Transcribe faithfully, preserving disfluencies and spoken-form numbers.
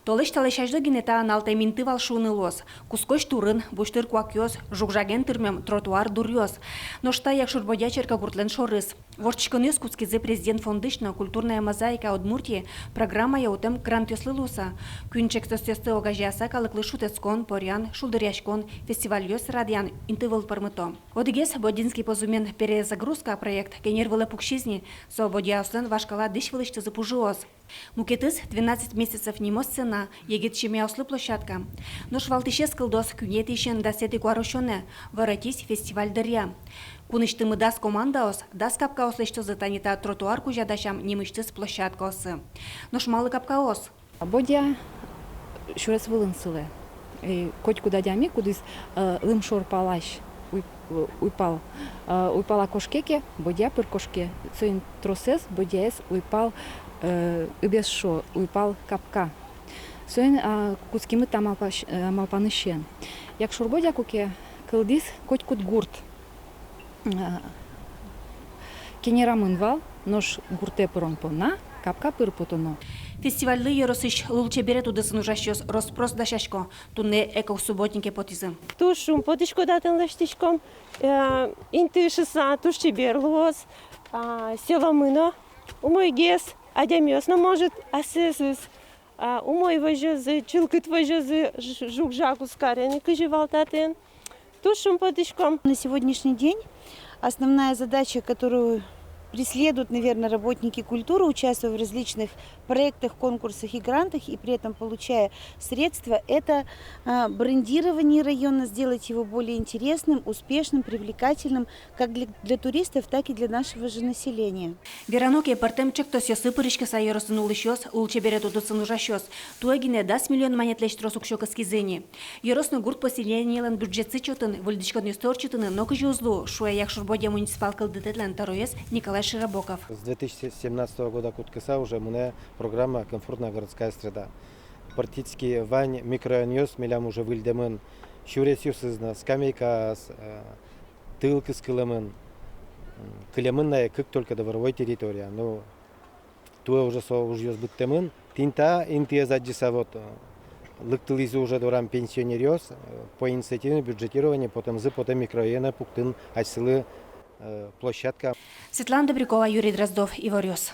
Толэзь талэсь азьло гинэ та аналтэм инты вал шуыны луоз. Кускозь турын, бусьтыр куакъёс, жуг-жаген тырмем тротуар дуръёс. Нош та Якшур-Бӧдья черкогуртлэн шорыз. Воштӥськонъёс кутскизы Президент фондысь но «Культурная мозаика Удмуртии» программая утэм грантъёслы луыса. Куинь ӵектосъёсты огазеяса, калыклы шутэтскон, поръян, шулдыръяськон, фестивальёс радъян инты выл пӧрмыто. Одӥгез, Бодинский пӧзумен «Перезагрузка» проект, кенер вылэ пуксиз ни. Со бӧдьяослэн вашкала дӥсь вылысьтызы пужыос. Мукетыз, «Двенадцать месяцев» нимо сцена, егит семьяослы площадка. Нош валтӥсез кылдоз куинетӥысен дасэтӥ куарусёнэ, воротись фестиваль дыръя. Кунысьтымы дас командаос, дас капкаос лэсьтозы тани та тротуар кузя дасям нимысьтыз площадкаосы. Нош малы капкаос? Бӧдья сюрес вылын сылэ. И котькуд адями, кудӥз, э, лымшор палась уй-, э, уйпал, э, уйпала кошке ке, бӧдья пыр кошке. Соин тросэз бӧдьяез уйпал, э, ыбез шуо, уйпал капка. Соин, а, кутскимы та малпась-, э, малпанысен. Якшур-Бӧдья куке кылдӥз, котькуд гурт, а, кенерамын вал, нош гуртэ пырон понна капка пыр потоно. Фестивальлы ёросысь лулчеберет удысын ужасьёс рос-прос дасясько, туннэ экосубботнике потӥзы. Туж шумпотӥсько татын лэсьтӥськом, э, инты шуыса, туж чебер луоз, а, сьӧломы но умойгес, адямиос но, может, асьсэос, а, умой возёзы, чылкыт возёзы, ж-, жуг-жаг уз кары ни, кызьы вал татын. Туж шумпотӥськом. На сегодняшний день основная задача, которую преследуют, наверное, работники культуры, участвуя в различных проектах, конкурсах и грантах, и при этом получая средства, это, а, брендирование района, сделать его более интересным, успешным, привлекательным как для, для туристов, так и для нашего же населения. Верано ке, пӧртэм ӵектосъёсы пыриськыса ёросын улӥсьёс, лулчеберет удысын ужасьёс туэ гинэ дас миллион манетлэсь трос уксё кыскизы ни. Ёрос но гурт поселениелэн бюджетсы чотын выльдӥськонъёсты ортчытыны нокызьы уз луы, шуэ Якшур-Бӧдья муниципал кылдытэтлэн тӧроез Николай Широбоков. С две тысячи семнадцатого года кутскыса уже мынэ программа «Комфортная городская среда». Практически вань микрорайонъёс милям уже выльдэмын, сюресъёсыз но, скамейкаос, э, тыл кыскылэмын, м, кылемын на ик только дворовой территория. Ну, туэ уже со ужъёс быдтэмын. Тӥни та интыез адӟыса, вот, э, лыктылӥзы уже дорам пенсионеръёс, э, по инициативному бюджетированию потэмзы потэ микрорайонэ пуктыны асьсэлы, э, площадка. Светлана Добрякова, Юрий Дроздов, «Иворъёс».